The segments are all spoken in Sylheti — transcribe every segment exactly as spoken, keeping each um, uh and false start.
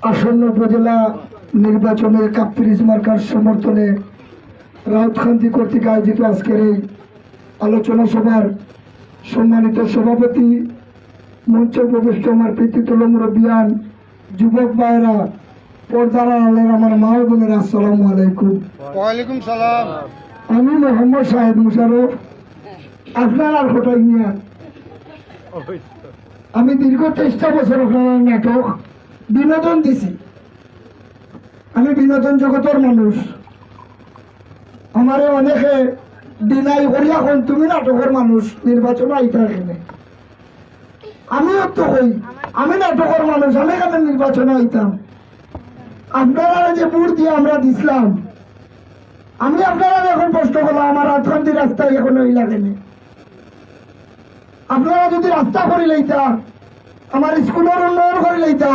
আসন্ন উপজেলা নির্বাচনে কাপ্তান ইলিশ মার্কার সমর্থনে রাউতকান্দি কর্তৃক আয়োজিত আজকের এই আলোচনা সভার সম্মানিত সভাপতি, মঞ্চে উপবিষ্ট আমার পিতৃতুল্য মুরব্বিয়ান, যুবক ভাইরা, পর্দার আড়ালের আমার মা ও বোনেরা, আসসালামু আলাইকুম। ওয়ালাইকুম সালাম। আমি মোহাম্মদ শাহেদ মুশাররফ, আপনারার কটাই মিয়া। আমি দীর্ঘ তেইশটা বছর আপনারার নাটক বিনোদন দিছি। আমি বিনোদন জগতর মানুষ। আমারে অনেকে ডিনাই করিয়া কইন, "তুমি নাটকর মানুষ, নির্বাচনো আইতায় কেনে?" আমিও তো কই, "আমি নাটকর মানুষ, আমি কেনে নির্বাচনো আইতাম?" আপনারারে যে ভোট দিয়া আমরা দিছলাম, আমি আপনারারে এখন প্রশ্ন করলাম, আমার রাউতকান্দি রাস্তায় এখন অইলা কেনে? আপনারা যদি রাস্তা করি লইতা, আমার স্কুলর উন্নয়ন করি লইতা,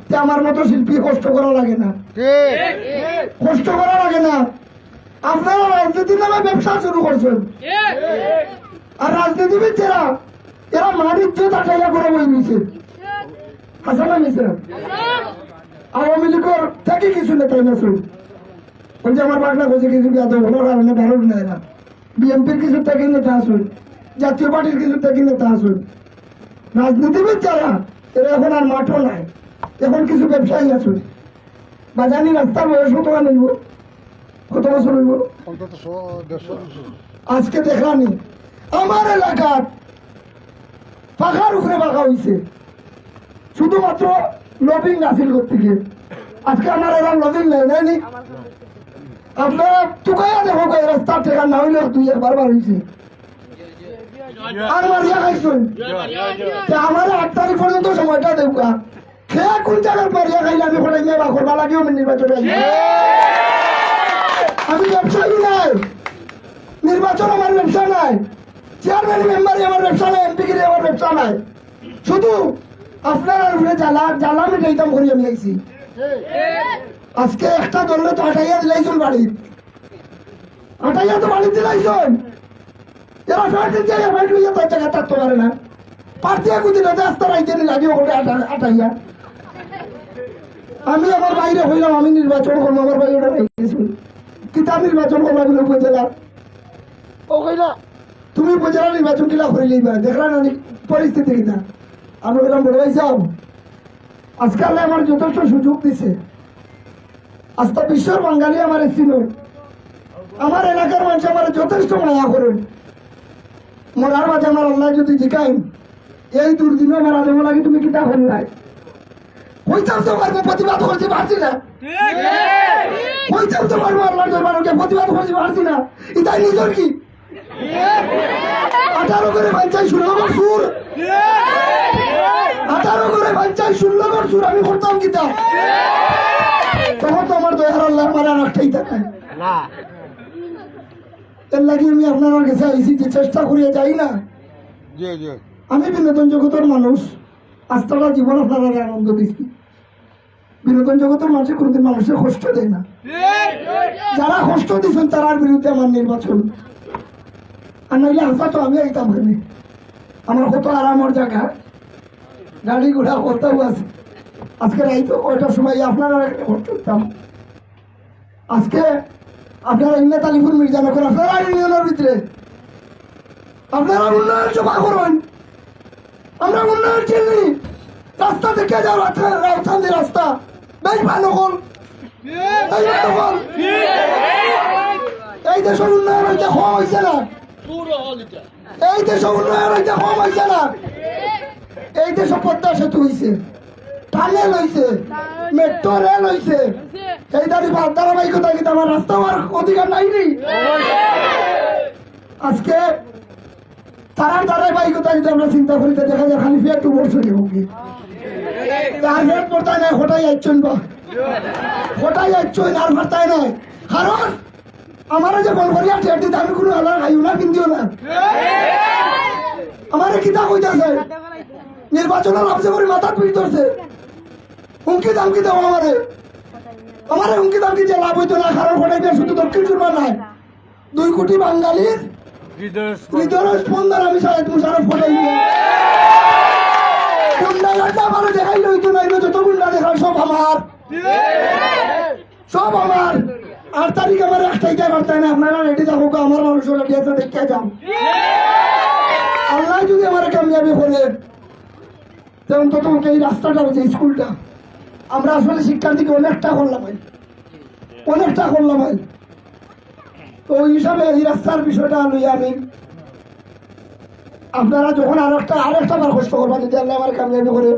তে আমার মতো শিল্পী কষ্ট করা লাগে না, কষ্ট করা লাগে না। আপনারা রাজনীতির নামে ব্যবসা শুরু করছেন, আর রাজনীতিবিদ যারা, এরা মার ইজ্জত আটাইয়া করে বই নিছে। হাসা না মিছা? আওয়ামী লীগর থাকি কিছু নেতা না শুন, ওই যে আমার বাগনা গজে কিছু বিয়াদব হওয়ার কারণে ভালো নেয় না। বিএনপির কিছু থাকি নেতা আছইন, জাতীয় পার্টির কিছু থাকি নেতা আছইন। রাজনীতিবিদ যারা, এরা এখন আর মাঠও নাই, এখন কিছু ব্যবসায়ী আছইন। বাজানি রাস্তার বয়স কত হইব? কত বছর হইব? অন্তত শো-, দেড়শো বছর। আজকে দেখলামই আমার এলাকার পাকার উপরে পাকা হইছে, শুধুমাত্র লবিং হাসিল করতে গিয়ে। আজকে আমার এরা লবিং নাই, নাই নি? আপনারা তুকাইয়া দেখো, এই রাস্তার টেকা না হইলে দুই একবার বার হইছে। আর মারিয়া খাইছইন। তে আমারে আট তারিখ পর্যন্ত সময়টা দেউক্কা। কে কোন জাগার মারিয়া খাইলে আমি কটাই নিয়া বা করবা লাগিও আমি নির্বাচনে আইছি। আমি ব্যবসায়ী নাই, নির্বাচন আমার ব্যবসা নাই, চেয়ারম্যান মেম্বারই আমার ব্যবসা নাই, এমপি গিরি আমার ব্যবসা নাই। শুধু আপনারার উপরে জ্বালা, জ্বালা মিটাইতাম করি আমি আইছি। আজকে একটা দলে তো আটাইয়া দিলাইছইন বাড়ি, আটাইয়া তো বাড়ি দিলাইছইন। এরা ফ্যাট দিতে গিয়ে ফ্যাট লইয়া তার জায়গা থাকতে পারে না। পার্টি একদিন রাতে আস্তা রাইতে নি লাগে ওখানে আটা-, আটাইয়া। আমি আমার বাইরে হইলাম, আমি নির্বাচন করবো, আমার বাইরে ওটা রাইতেছি। কিতা নির্বাচন করবো বলে উপজেলা? ও কইলা, "তুমি উপজেলা নির্বাচন কিলা করি লইবা? দেখলা না নি পরিস্থিতি কিতা?" আমি বললাম, "বড় ভাই সাহেব, আজকে আল্লাহ আমার যথেষ্ট সুযোগ দিছে।" আস্তা বিশ্বর বাঙালি আমার চিনইন, আমার এলাকার মানুষ আমার যথেষ্ট মায়া করইন। মরার মাঝে আমার আল্লাহ যদি জিকাইন, এই দুর্দিনে আমার আদম লাগি তুমি কিতা করলায়? কইতাম তো পারবো, প্রতিবাদ করতে পারছি না। কইতাম তো পারবো, আল্লাহর দরবারে প্রতিবাদ করতে পারছি না। ইতাই নিজর কি? আঠারো করে পঞ্চাশ ষোলো বছর, আঠারো করে পঞ্চাশ ষোলো বছর আমি করতাম কিতা? তখন তো আমার দয়ার আল্লাহ আমার আর একটাই থাকে। এর লাগি আমি আপনারার গেছে আইছি যে চেষ্টা করিয়া যাই না। জি, জি। আমি বিনোদন জগতর মানুষ, আস্তাটা জীবন আপনারারে আনন্দ দিছি। বিনোদন জগতর মানুষে কোনোদিন মানুষরে কষ্ট দেয় না। যারা কষ্ট দিছইন তারার বিরুদ্ধে আমার নির্বাচন। আর নাইলে হাছা তো আমি আইতাম কেনে। আমার কত আরামর জাগা, গাড়ি ঘোড়া কতও আছে। আজকে রাইতো কয়টার সময় আপনারারে ভোট করতাম। আজকে আপনারা ইন্নাত আলিপুর মির্জানগর, আপনারা ইউনিয়নর ভিতরে আপনারা উন্নয়ন সভা করইন, আমরা উন্নয়ন চিনি। রাস্তা দেখে যাও, রাস্তা, রাউতকান্দি রাস্তা বেশ ভালো হল, বেশ ভালো হল। এই দেশর উন্নয়ন হইতে কম হইছে না, এই দেশর উন্নয়ন হইতে কম হইছে না। এই দেশো পদ্মা সেতু হইছে, টানেল হইছে, মেট্রো রেল হইছে। এই দাঁড়ি বাদ ধারাবাহিকতা কিন্তু আমার রাস্তা হওয়ার অধিকার নাই নি। আজকে তারার ধারাবাহিকতা যদি আমরা চিন্তা করি, তো দেখা যায় খালি পেট উপর চলে হোক। তার পেট পড়তায় নাই, হঠাৎ যাচ্ছেন বা হঠাৎ যাচ্ছেন আর পারতায় নাই। কারণ আমারে যে বল করিয়া টিয়ার দিতে আমি কোনো আলার খাইও না, পিন্দিও না। আমারে কিতা কইতাছে? নির্বাচনের লাভ যে করি মাথার পিঠ ধরছে। হুমকি ধামকি দেওয়া আমারে। আমারে হুমকি ধামকি দিয়ে লাভ হইতো না, কারণ কটাই দিয়ে শুধু দক্ষিণ সুরমা নাই। দুই কোটি বাঙালির হৃদয় স্পন্দন। হৃদয় স্পন্দন আমি শাহেদ মুশাররফ কটাই দিয়ে। গুন্ডা গান্ডা আমারে দেখাইলে হইতো না, এগুলো যত আর সব আমার। আট তারিখ আমার একটাই জায়গা পারতায় না, আপনারা রেডি থাকুক, আমার মানুষ রেডি আছে, দেখিয়া যান। আল্লাহ যদি আমার কামিয়াবি করে, তে অন্তত এই রাস্তাটা, যে স্কুলটা, আমরা আসলে শিক্ষার্থীকে অনেকটা করলাম ভাই, অনেকটা করলাম ভাই। তো ওই হিসাবে এই রাস্তার বিষয়টা লইয়া আমি, আপনারা যখন আর একটা, আর একটা বার কষ্ট করবা, যদি আল্লাহ আমার কামিয়াবি করে,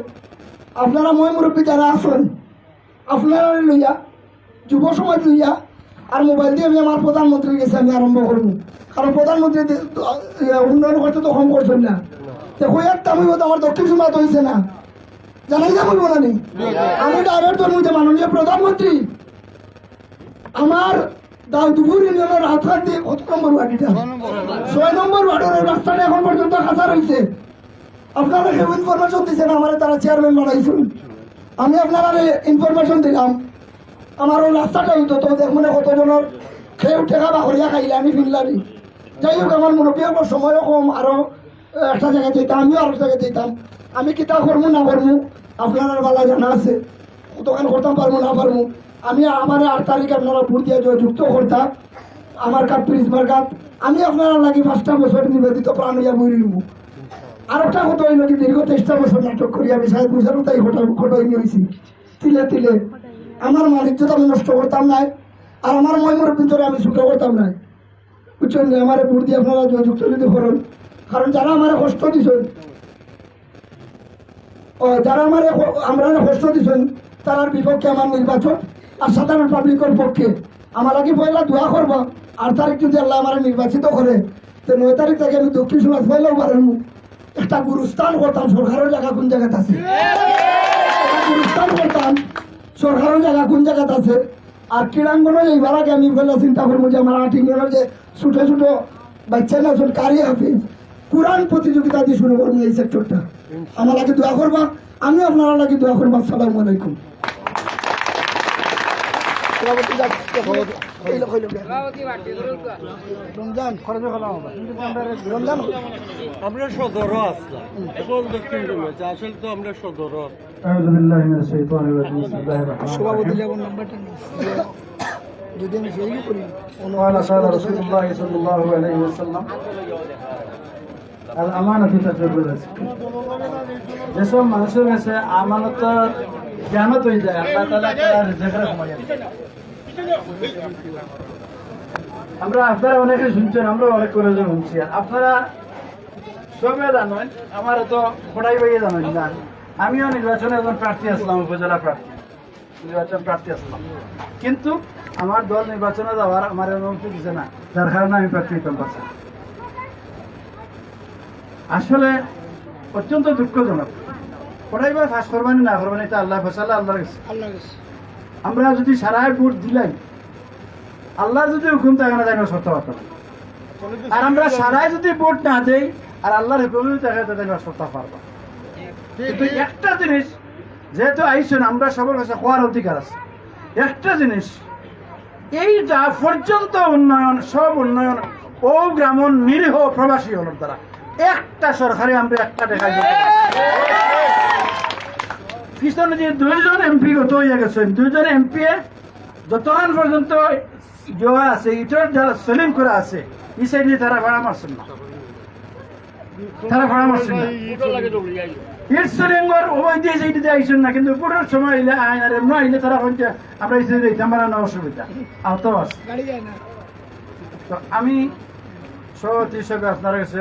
আপনারা ময় মুরব্বী যারা আছেন, আপনারা লইয়া, যুব সমাজ লইয়া, আর মোবাইল দিয়া আমি আমার প্রধানমন্ত্রীর গেছে আমি আরম্ভ করবো। কারণ প্রধানমন্ত্রী দে-, ইয়া, উন্নয়ন করতে তো কম করছেন না, দেখো একটা আমি বোধ আমার দক্ষিণ সীমাত হয়েছে না, জানাই যা বলবো না নি। আমি ডাইরেক্ট ধরবো যে মাননীয় প্রধানমন্ত্রী আমার দাউদপুর ইউনিয়নের রাউতহাট দিয়ে কত নম্বর ওয়ার্ড এটা? ছয় নম্বর ওয়ার্ডের ওই রাস্তাটা এখন পর্যন্ত কাঁচা রয়েছে। আপনারা কেউ ইনফরমেশন দিচ্ছেন, আমার তারা চেয়ারম্যান বানাইছেন, আমি আপনারা ইনফরমেশন দিলাম। আমার ওই রাস্তাটা হইতো তো দেখ মনে কত জনের কেউ টেকা বা করিয়া খাইলে আমি ফিরলারি। যাই হোক, আমার মুরব্বী অকল সময়ও কম, আরো একটা জায়গায় যাইতাম, আমিও আরো জায়গায় যাইতাম। আমি কিতা করমু না করমু আপনারার বালা জানা আছে, কতখান করতাম পারমু না পারমু। আমি আমার আট তারিখ আপনারা ভোট দিয়া জয়যুক্ত করতাম। আমার কাপ প্রিজ মার্কাত আমি আপনারার লাগি পাঁচটা বছর নিবেদিত প্রাণ হইয়া বই রইমু। আর একটা কথা হইল কি, দীর্ঘ তেইশটা বছর নাটক করি আমি সাহেব মুসারু তাই ঘটা ঘটাই নিয়েছি তিলে তিলে। আমার মালিক যদি আমি নষ্ট করতাম নাই, আর আমার ময়মুর ভিতরে আমি ছোট করতাম নাই। বুঝছেন নি? আমারে ভোট দিয়ে আপনারা জয়যুক্ত যদি করেন, কারণ যারা আমারে কষ্ট দিছেন, ও, যারা আমারে ক-, আমরারে কষ্ট দিছেন, তারার বিপক্ষে আমার নির্বাচন, আর সাধারণ পাবলিকের পক্ষে আমার লাগি পয়লা দোয়া করবা। আট তারিখ যদি আল্লাহ আমারে নির্বাচিত করে, তো নয় তারিখ থেকে আমি দক্ষিণ সীমাত পয়লাও পারমু। একটা গুরুস্থান করতাম, সরকারের জায়গা কোন জায়গাত আছে? একটা গুরুস্থান করতাম, সরকারের জায়গা কোন জায়গাত আছে? আর ক্রীড়াঙ্গনে এইবার আগে আমি পয়লা চিন্তা করবো যে আমার আট ইউনিয়নের যে ছোট ছোট বাচ্চা না আছেন, কারি হাফিজ, কোরআন প্রতিযোগিতা দিয়ে শুরু করবো এই সেক্টরটা। আমার লাগি দোয়া করবা, আমি আপনারা লাগি দোয়া করবো। আসসালামু আলাইকুম। রমজান, খরচ হলাম আবার। রমজান। আমরা সদরও আসলাম, এখন দক্ষিণ রুমে, আসলে তো আমরা সদরও আসলাম। أعوذ بالله من الشيطان الرجيم. بسم الله الرحمن الرحيم. যদি আমি ফেল করি, قال، قال رسول الله صلى الله عليه وسلم، الأمانة تجر الرزق. যেসব মানুষের কাছে আমানত জ্ঞানত হয়ে যায়, আল্লাহ তাআলা তার রিজিকরে কমাইয়া দেয়। আমরা, আপনারা অনেকে শুনছেন, আমরা অনেক করে শুনছি। আর আপনারা সবে জানেন, আমার তো খোড়াই ভাইয়ে জানেন না, আমিও নির্বাচনে একজন প্রার্থী আসলাম, উপজেলা প্রার্থী। নির্বাচন প্রার্থী আসলাম, কিন্তু আমার দল নির্বাচনে যাওয়ার আমার অনুমতি দিছে না, যার কারণে আমি প্রার্থী হইতাম পারছি না। আসলে অত্যন্ত দুঃখজনক। ওটাই বা পাস করবানি না করবানি, এটা আল্লাহ ফয়সালা, আল্লাহর কাছে। আল্লাহর কাছে। আমরা যদি সারায় ভোট দিলাই, আল্লাহর যদি হুকুম থাকে না, তাই নষ্ট করতে পারতাম না। আর আমরা সারায় যদি ভোট না দেই, আর আল্লাহর হুকুম যদি থাকে, তাই নষ্ট করতে পারবো। কিন্তু একটা জিনিস, যেহেতু আইসুন, আমরা সবার কাছে কওয়ার অধিকার আছে। একটা জিনিস, এই যা পর্যন্ত উন্নয়ন, সব উন্নয়ন ও গ্রামর নিরীহ প্রবাসী হলর দ্বারা। একটা সরকারে আমরা একটা দেখাই দিতে পারি। পিছনে যে দুইজন এমপি গত হইয়া গেছেন, দুইজন এমপি যতক্ষণ পর্যন্ত জোয়া আছে, ইটার যারা সেলিং করা আছে, এই সাইডে তারা ভাড়া মারছেন না। তারা পরামর্শ নেয়। ইট সুরিঙ্গর ওই দিয়ে যে ইট দিয়ে আইসুন না, কিন্তু ভোটের সময় আইলে আইন আর এমন আইলে তারা কইন যে আমরা ইট দিয়ে দিতাম পারি না, অসুবিধা। আহত আছে। তো আমি সভাপতি হিসেবে আপনার কাছে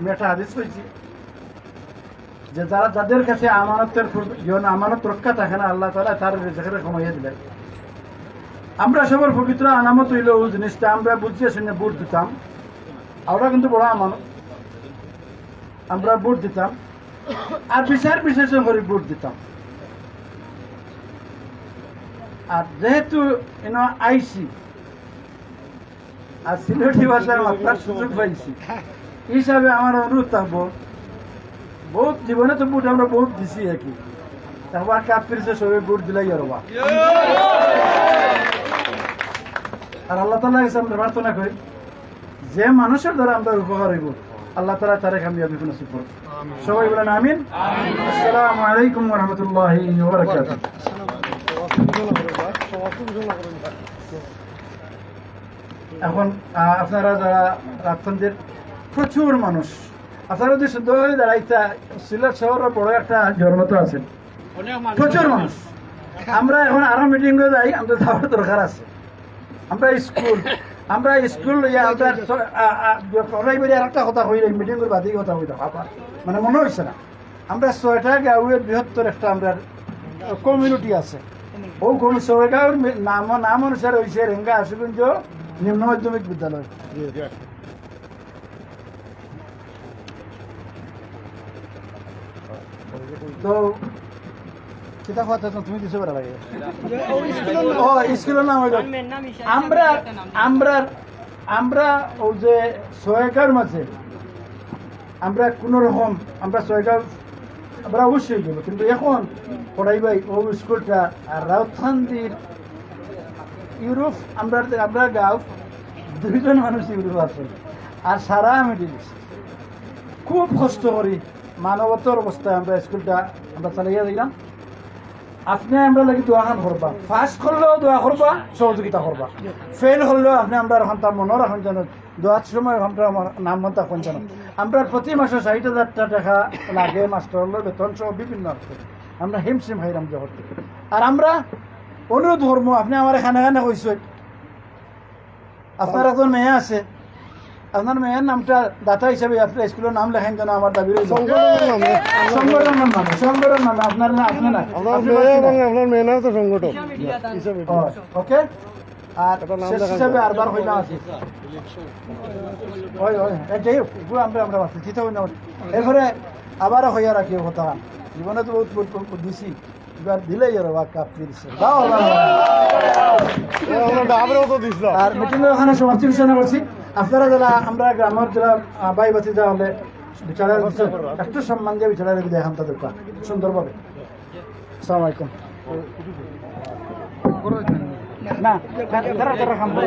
মেটা হাদিস হয়েছি যে যারা, যাদের কাছে আমানতের প্র-, ইয়ে না, আমানত রক্ষা থাকে না, আল্লাহ তাআলা তার রিজিকরে কমাইয়া দিলেন। আমরা সবার পবিত্র আমানত হইল ওই জিনিসটা, আমরা বুঝিয়া শুনে ভোট দিতাম। আমরা কিন্তু বড় আমানত, আমরা ভোট দিতাম, আর বিচার বিশ্লেষণ করে ভোট দিতাম। আর যেহেতু এনে আইসি, আর সিলেটি ভাষায় মাতবার সুযোগ পাইছি, এই হিসাবে আমার অনুরোধ থাকবো, বহুত জীবনে তো ভোট আমরা বহুত দিছি আর কি, তারপর কাপ পিরিছে সবে ভোট দিলাই আর বা। আর আল্লাহ তাআলার কাছে আমরা প্রার্থনা করি, যে মানুষের দ্বারা আমরা উপকার হইব, আল্লাহ তাআলা তারে কামিয়াবি নসিব করুন। সবাই বলেন আমিন। আসসালামু আলাইকুম ওয়া রাহমাতুল্লাহি ওয়া বারাকাতুহু। এখন, আহ, আপনারা যারা রাখছেন যে প্রচুর মানুষ, আপনারা যদি সুন্দরভাবে দাঁড়াইতা, সিলেট শহরের বড় একটা জনতা আছে, প্রচুর মানুষ। আমরা এখন আরো মিটিং এ যাই, আমরা যাওয়ার দরকার আছে। আমরা স্কুল, আমরা স্কুল লইয়া আমরা স-, আ, আ, প্রাইমারি আর একটা কথা কইলে মিটিং করে বাদে কথা কইতাম আবার, মানে মনে হইছে না। আমরা ছয়টা গাঁওয়ের বৃহত্তর একটা আমরা কমিউনিটি আছে। ও কমি-, ছয় গাঁওর মি-, নাম, নাম অনুসারে হইছে রেঙ্গা আশুগঞ্জ নিম্ন মাধ্যমিক বিদ্যালয়। তো কিতা কথা তো তুমি দিছো বেড়া লাগে। ও, স্কুলের নাম হইল আমরা, আমরা, আমরা ওই যে ছয়গাঁওর মাঝে আমরা কোনো রকম, আমরা ছয়গাঁও আমরা অবশ্যই দেবো, কিন্তু এখন পড়াই ভাই ও স্কুলটা আর রাউতখান্দির ইউরোপ, আমরা, আমরা গাঁও দুইজন মানুষ ইউরোপ আছে, আর সারা মিডিল ইস্ট। খুব কষ্ট করি, মানবতার অবস্থায় আমরা স্কুলটা আমরা চালাইয়া দিলাম। আপনি আমরা লাগি দোয়া খান করবা, পাস করলেও দোয়া করবা, সহযোগিতা করবা, ফেল করলেও আপনি আমরা এখন তার মনে রাখুন যেন দোয়ার সময় আমরা আমার নাম মন তখন যেন আমরা প্রতি মাসে ষাট হাজার টাকা লাগে মাস্টার হলো বেতন সহ বিভিন্ন অর্থে। আমরা হিমশিম হাইরাম জগত থেকে। আর আমরা অনুরোধ করবো, আপনি আমার এখানে এখানে কইসই, আপনার একজন মেয়ে আছে, আপনার মেয়ের নামটা দাতা হিসাবে আপনার স্কুলের নাম লেখেন যেন আমার দাবি রইল। সংগঠনের নামে। সংগঠনের নামে, সংগঠনের নামে, আপনার না, আপনি না। আপনার আপনি মেয়ে বাকি না। এবং আপনার মেয়ে নাম তো সংগঠন হিসাবে। ও, ওকে। আর এটা নাম শেষ লেখা হিসাবে যাবে। আরবার কইলাম আছে। ওই, ওই, এ, যাই হোক, এগুলো আমরা, আমরা বাঁচি, চিন্তা ভাবনা করি। এরপরে আবারও হইয়া রাখি কথা। জীবনে তো বহুত, বহুত, বহুত দিছি। এবার দিলেই আর ওয়া কাপ ফিরছে। দাও, দাও। এ, আমরা ডাবরেও তো দিছিল। আর মিটিং ওখানে সমাপ্তি ঘোষণা করছি। আপনারা যারা আমরা গ্রামের যারা, আহ, ভাই ভাতিজা হলে বিচারে একটু সম্মান দিয়ে বিচারে বিদায় হামতা দরকার সুন্দরভাবে। আসসালামু আলাইকুম। না, তারা, তারা কাম করে।